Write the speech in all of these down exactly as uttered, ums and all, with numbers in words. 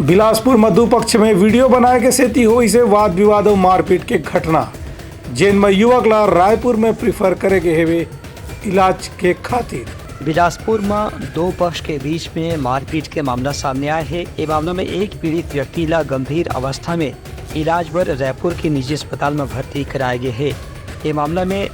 बिलासपुर म दू पक्ष में वीडियो बनाए के सेती होइस हे वाद विवाद अउ मारपीट के घटना, जेन म युवक ला रायपुर में प्रेफर करे गे हेवे इलाज के खातिर। बिलासपुर म दो पक्ष के बीच में मारपीट के मामला सामने आए हे। ये मामला में एक पीड़ित व्यक्ति ला गंभीर अवस्था में इलाज बर रायपुर के निजी अस्पताल में भर्ती कराए गे हे। ये मामला में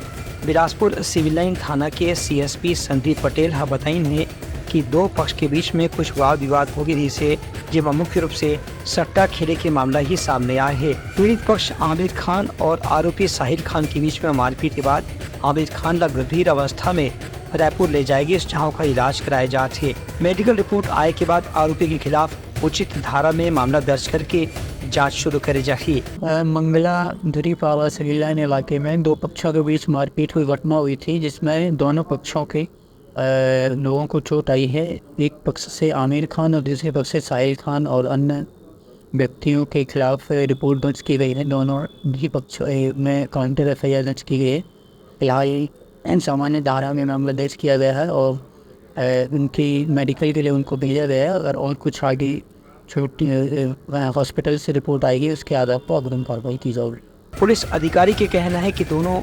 बिलासपुर सिविल लाइन थाना के सीएसपी संदीप पटेल ह बताइन हे कि दो पक्ष के बीच में कुछ वाद विवाद हो गे रहिस हे, जेमा मुख्य रूप से सट्टा खेले के मामला ही सामने आए हे। पीड़ित पक्ष आमिर खान और आरोपी साहिल खान के बीच में मारपीट के बाद आमिर खान ला गंभीर अवस्था में रायपुर ले जाए गिस, जहां ओकर इलाज कराए जात हे। मेडिकल रिपोर्ट आए के बाद आरोपी के खिलाफ उचित धारा में मामला दर्ज करके जांच शुरू करे जाही। अ, मंगला धुरी पावा सिविल लाइन इलाके में दो पक्षों के बीच मारपीट हुई घटना हुई थी, जिसमें दोनों पक्षों के, अ, लोगों को चोट आई है। एक पक्ष से आमिर खान और दूसरे पक्ष से साहिल खान और अन्य व्यक्तियों के खिलाफ रिपोर्ट दर्ज की गई है। दोनों ही पक्षों, अ, में काउंटर एफआईआर दर्ज की गई है। फिलहाल सामान्य धारा में मामला दर्ज किया गया है और, अ, उनकी मेडिकल के लिए उनको भेजा गया है। अगर और कुछ आगे छोटी, अ, अ, हॉस्पिटल से रिपोर्ट आएगी, उसके आधार पर अग्रिम कार्रवाई की जाएगी। पुलिस अधिकारी के कहना है कि दोनों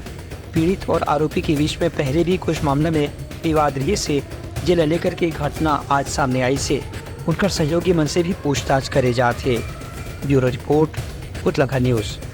पीड़ित और आरोपी के बीच में पहले भी कुछ मामले में विवाद रहिस हे, जेला लेकर के घटना आज सामने आइस हे। उनकर सहयोगी मन से भी पूछताछ करे जात हे। Bureau report, Utlangha news.